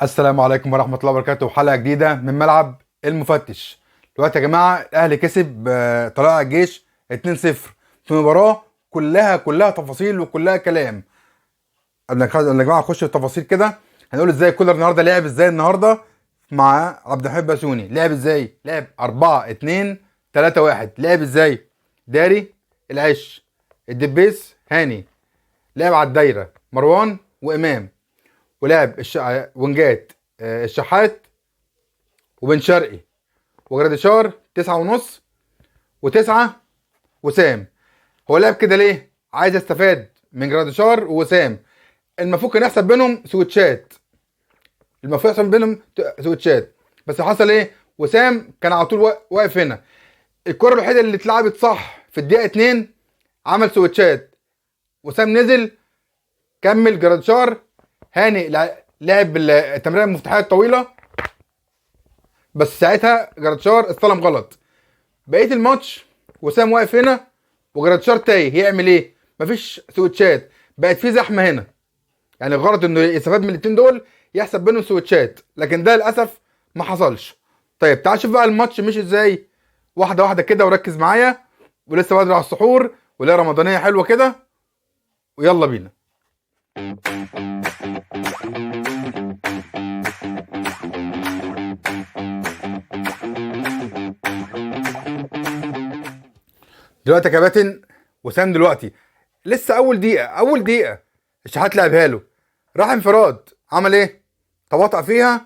السلام عليكم ورحمة الله وبركاته. حلقة جديدة من ملعب المفتش. دلوقتي يا جماعة الأهلي كسب طلائع الجيش 2-0 في مباراة كلها تفاصيل وكلها كلام. قبل ما يا جماعة نخش في التفاصيل كده هنقول ازاي كولر النهارده لعب ازاي النهارده مع عبد الحميد بسيوني. لعب ازاي؟ لعب 4-2-3-1. لعب ازاي؟ داري، العش، الدبيس، هاني. لعب على الدايرة مروان وإمام، ولعب ونجات، الشحات وبن شرقي وجراديشار 9.5 و9 وسام. هو لعب كده ليه؟ عايز يستفاد من جراديشار ووسام. المفروض كان يحصل بينهم سويتشات، المفروض يحصل بينهم سويتشات، بس حصل ايه؟ وسام كان على طول واقف هنا. الكرة الوحيدة اللي اتلعبت صح في الدقيقة 2 عمل سويتشات، وسام نزل كمل جراديشار، هاني لعب التمريره المفتاحيه الطويلة، بس ساعتها جراديشار استلم غلط. بقية الماتش وسام واقف هنا وجراديشار تايه، يعمل ايه؟ مفيش سويتشات، بقت في زحمة هنا. يعني الغرض انه يستفاد من الاثنين دول يحسب بينهم سويتشات، لكن ده للاسف ما حصلش. طيب تعال شوف بقى الماتش مشي ازاي واحدة واحدة كده، وركز معايا، ولسه بدري على السحور ولا رمضانيه حلوة كده، ويلا بينا. دلوقتي يا كباتن وسام دلوقتي لسه اول دقيقة الشحات لعبها له، راح انفراد، عمل ايه؟ تباطأ فيها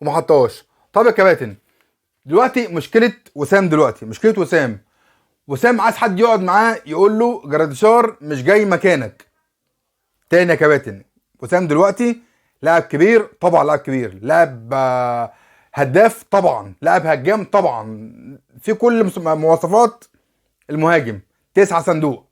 وما حطهاش. طب يا كباتن دلوقتي مشكلة وسام، دلوقتي مشكلة وسام، وسام عايز حد يقعد معاه يقول له جراديشار مش جاي مكانك. تاني يا كباتن، وسام دلوقتي لاعب كبير طبعا، لاعب كبير، لاعب هداف طبعا، لاعب هجام طبعا، في كل مواصفات المهاجم، 9 صندوق.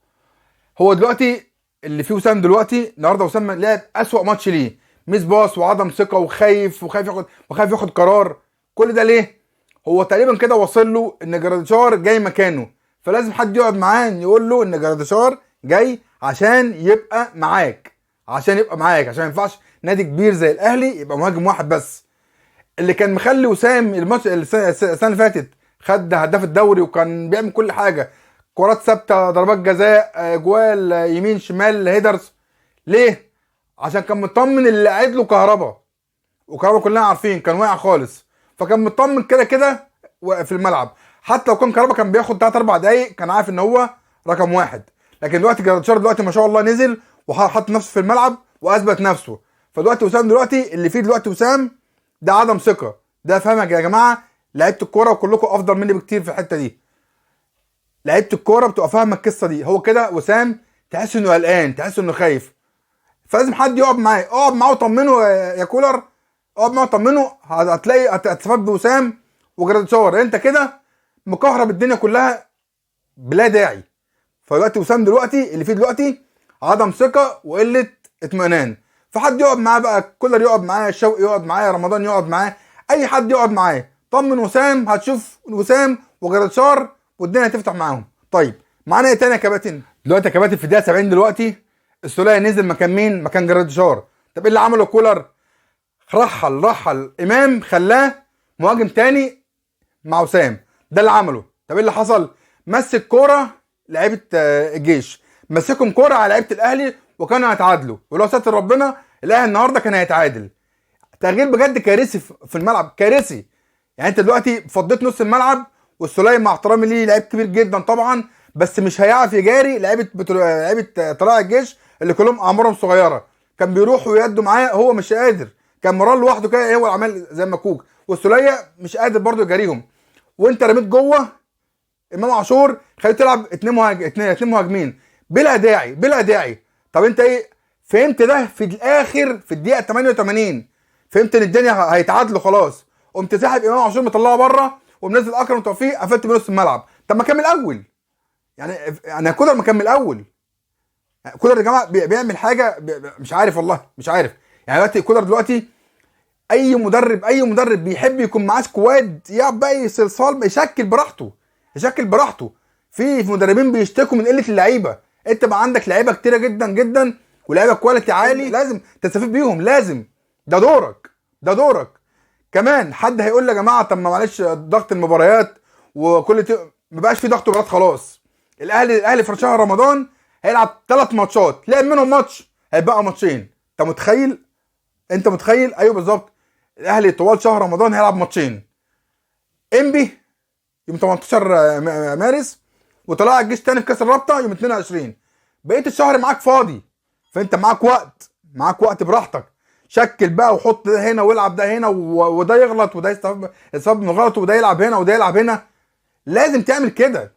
هو دلوقتي اللي فيه وسام دلوقتي النهارده، وسام لعب اسوأ ماتش ليه، miss pass وعدم ثقة وخايف وخايف ياخد قرار. كل ده ليه؟ هو تقريبا كده وصل له ان جراديشار جاي مكانه، فلازم حد يقعد معاه يقول له ان جراديشار جاي عشان يبقى معاك، عشان يبقى معاك، عشان ما ينفعش نادي كبير زي الاهلي يبقى مهاجم واحد بس. اللي كان مخلي وسام الماتش السنة اللي فاتت خد هداف الدوري وكان بيعمل كل حاجة، كرات ثابتة، ضربات جزاء، جوال، يمين شمال، headers. ليه؟ عشان كان مطمن اللي قاعد له كهربا، وكهربا كلنا عارفين كان واقع خالص، فكان مطمن كده كده في الملعب. حتى لو كان كهربا كان بياخد 3-4 دقايق كان عارف ان هو رقم واحد. لكن دلوقتي جراديشار دلوقتي ما شاء الله نزل وحط نفسه في الملعب واثبت نفسه. فدلوقتي وسام دلوقتي اللي فيه دلوقتي وسام ده عدم ثقة، ده فاهمك يا جماعة، لعيبة الكورة وكلكم افضل مني بكتير في الحتة دي. لعيبة الكورة بتبقى فاهمه القصة دي. هو كده وسام تحس انه قلقان، تحس انه خايف، فلازم حد يقعد معاه. اقعد معاه وطمنه يا كولر، اقعد معاه وطمنه، هتلاقي هتستفاد بوسام وجراديشار. انت كده مكهرب الدنيا كلها بلا داعي. فدلوقتي وسام دلوقتي اللي فيه دلوقتي عدم ثقة وقلة اطمئنان، فحد يقعد معاه بقى، كولر يقعد معاه، شوقي يقعد معاه، رمضان يقعد معاه، اي حد يقعد معاه. طمن وسام، هتشوف وسام وجراديشار والدنيا هتفتح معاهم. طيب معانا ايه تاني يا كباتن؟ دلوقتي يا كباتن في الدقيقة 70 دلوقتي السوليه نزل مكان مين؟ مكان جراديشار. طب ايه اللي عمله كولر؟ رحل امام، خلاه مهاجم تاني مع وسام، ده اللي عمله. طب ايه اللي حصل؟ مسك كورة لعيبة الجيش، مسكهم كورة على لعيبة الاهلي وكانوا هيتعادلوا، ولو ستر ربنا الاهلي النهارده كان هيتعادل. تغيير بجد كارثي في الملعب، كارثي. يعني انت دلوقتي فضيت نص الملعب، والسوليه مع احترامي ليه لعيب كبير جدا طبعا، بس مش هيعرف يجاري لعيبة طلائع الجيش اللي كلهم اعمارهم صغيرة، كان بيروح ويدوا معاه هو مش قادر، كان مران لوحده كده هو عمال زي مكوك، والسوليه مش قادر برضه يجاريهم. وانت رميت جوه امام عاشور، خليته تلعب اتنين مهاجمين بلا داعي، بلا داعي. طب انت ايه فهمت ده في الاخر في الدقيقة 88؟ فهمت ان الدنيا هيتعادلوا خلاص، قمت ساحب امام عاشور مطلعه بره ومنزل اكرم توفيق، قفلت بنص الملعب. طب ما كمل الاول، يعني كولر ما كمل الاول. كولر يا جماعة بيعمل حاجة مش عارف والله، مش عارف. يعني دلوقتي كولر دلوقتي اي مدرب بيحب يكون معاه squad، يلعب بقى صلصال، يشكل براحته، يشكل براحته. في مدربين بيشتكوا من قلة اللعيبة، انت بقى عندك لعيبة كتيرة جدا جدا ولاعيبه quality عالي، لازم تستفيد بيهم، لازم، ده دورك. ده دورك. كمان حد هيقول لي يا جماعة طب ما معلش ضغط المباريات وكل ما بقاش في ضغط مباريات خلاص. الاهلي في شهر رمضان هيلعب 3 ماتشات، لعب منهم ماتش، هيبقى ماتشين. انت متخيل؟ انت متخيل؟ ايوه بالظبط. الاهلي طوال شهر رمضان هيلعب ماتشين، انبي يوم 18 مارس وطلع الجيش تاني في كاس الرابطة يوم 22. بقية الشهر معاك فاضي، فانت معاك وقت، معاك وقت براحتك، شكل بقى وحط ده هنا والعب ده هنا، وده يغلط وده يستفاد من غلطه، وده يلعب هنا وده يلعب هنا. لازم تعمل كده.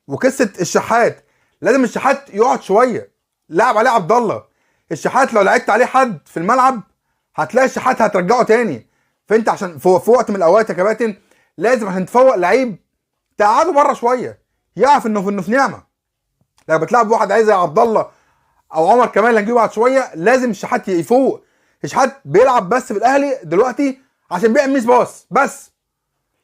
وقصة الشحات، لازم الشحات يقعد شوية، لعب عليه عبد الله. الشحات لو لعبت عليه حد في الملعب هتلاقي الشحات هترجعه تاني. فانت عشان في وقت من الاوقات يا كباتن لازم عشان تفوق لعيب تقعده بره شوية، يعرف انه في نعمه. لو بتلعب واحد عايز زي عبد الله او عمر كمال اللي هنجيبه بعد شوية، لازم الشحات يفوق. الشحات بيلعب بس في الاهلي دلوقتي عشان بيعمل miss pass بس،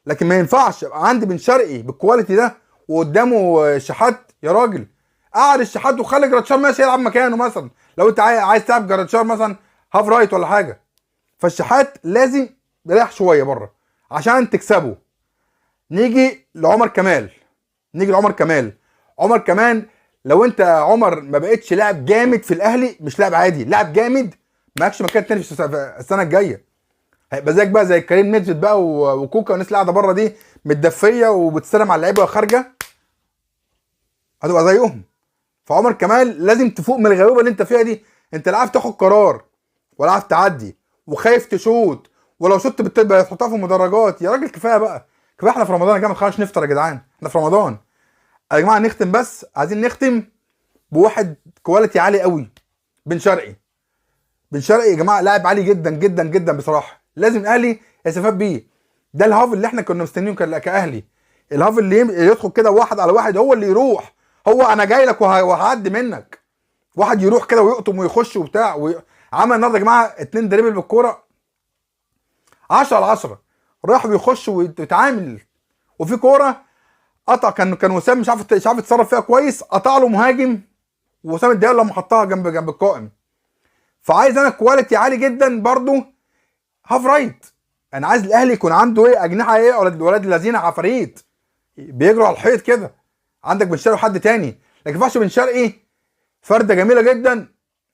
لكن ما ينفعش يبقى عندي بن شرقي بال quality ده وقدامه الشحات. يا راجل قعد الشحات وخلي جراتشار ماشي يلعب مكانه مثلا، لو انت عايز تلعب جراتشار مثلا half right ولا حاجة. فالشحات لازم يريح شوية بره عشان تكسبه. نيجي لعمر كمال، نيجي لعمر كمال. عمر كمال لو انت عمر ما بقتش لاعب جامد في الاهلي، مش لاعب عادي، لاعب جامد، مالكش مكان تاني في السنة الجاية. هيبقى زيك بقى زي كريم نيدفيد بقى وكوكا والناس اللي قاعدة بره دي متدفيه وبتسلم على اللعيبة وخارجه، هتبقى زيهم. فعمر كمال لازم تفوق من الغيبوبه اللي انت فيها دي. انت لا عارف تاخد قرار ولا عارف تعدي، وخايف تشوت، ولو شوت بتبقى تحطها في المدرجات. يا راجل كفاية بقى، كفاية. احنا في رمضان يا جماعة، ما تخليناش نفطر يا جدعان، احنا في رمضان يا جماعة. نختم بس، عايزين نختم بواحد quality عالي قوي، بن شرقي. بن شرقي يا جماعة لاعب عالي جدا جدا جدا بصراحة، لازم الاهلي يستفاد بيه. ده ال half اللي احنا كنا مستنيينه كاهلي، ال half اللي يدخل كده واحد على واحد، هو اللي يروح، هو انا جاي لك وهعدي منك. واحد يروح كده ويقطم ويخش وبتاع. عمل النهارده يا جماعة 2 dribble بالكورة 10/10، راح بيخش ويتعامل. وفي كورة قطع، كان وسام مش عارف يتصرف فيها كويس، قطع له مهاجم وسام الدقيقة لما حطها جنب القائم. فعايز انا quality عالي جدا برضو half right. انا عايز الاهلي يكون عنده ايه، اجنحة ايه، ولاد الذين عفاريت بيجروا على الحيط كده. عندك بن شرقي وحد تاني، لكن ما ينفعش بن شرقي فرده جميلة جدا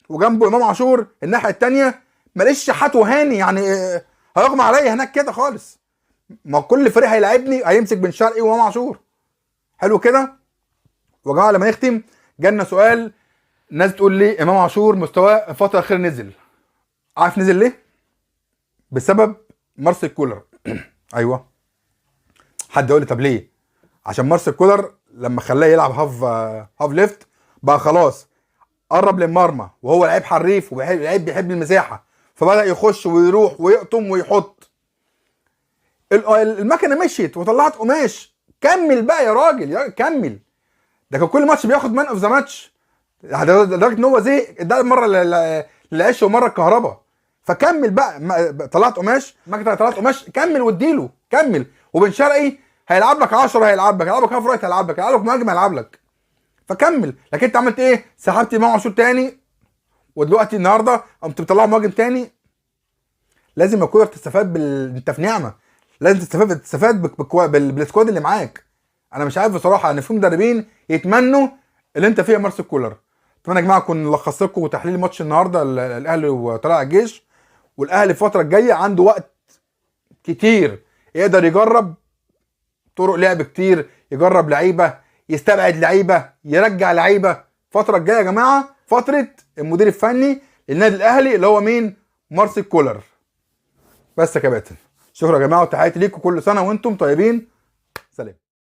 وجنبه امام عاشور الناحية الثانية، ماليش شحات وهاني يعني هيغمى عليا هناك كده خالص. ما كل فريق هيلاعبني هيمسك بن شرقي وامام عاشور. حلو كده. ويا جماعة لما نختم جالنا سؤال، ناس تقول لي امام عاشور مستواه الفترة الاخيرة نزل. عارف نزل ليه؟ بسبب مارسيل كولر. ايوه، حد يقول لي طب ليه؟ عشان مارسيل كولر لما خلاه يلعب half left بقى خلاص قرب للمرمى، وهو لعيب حريف ولعيب بيحب المساحة، فبدا يخش ويروح ويقطم ويحط. المكنه مشيت وطلعت قماش. كمل بقى يا راجل، يا كمل. ده كان كل ماتش بياخد man of the match، لدرجة ان هو زهق. ده مرة للعش ومرة الكهرباء. فكمل بقى، طلعت قماش، مكنه طلعت قماش، كمل واديله كمل. وبن شرقي هيلعب لك 10، هيلعب لك، هيلعب لك half right، هيلعب لك، هيلعب لك مهاجم، هيلعب لك. فكمل. لكن انت عملت ايه؟ سحبت امام عاشور تاني، ودلوقتي النهارده قمت مطلعه مهاجم تاني. لازم يا كولر تستفاد انت في نعمه، لازم تستفاد بال squad اللي معاك. انا مش عارف بصراحة ان في مدربين يتمنوا اللي انت فيه يا مارسيل كولر. اتمنى يا جماعة اكون لخصت لكم تحليل ماتش النهارده الاهلي وطلائع الجيش. والاهلي الفترة الجاية عنده وقت كتير يقدر يجرب طرق لعب كتير، يجرب لعيبة، يستبعد لعيبة، يرجع لعيبة. الفترة الجاية يا جماعة فترة المدير الفني للنادي الاهلي اللي هو مين؟ مارسيل كولر. بس يا كباتن، شكرا يا جماعة وتحياتي ليكم، كل سنة وانتم طيبين. سلام.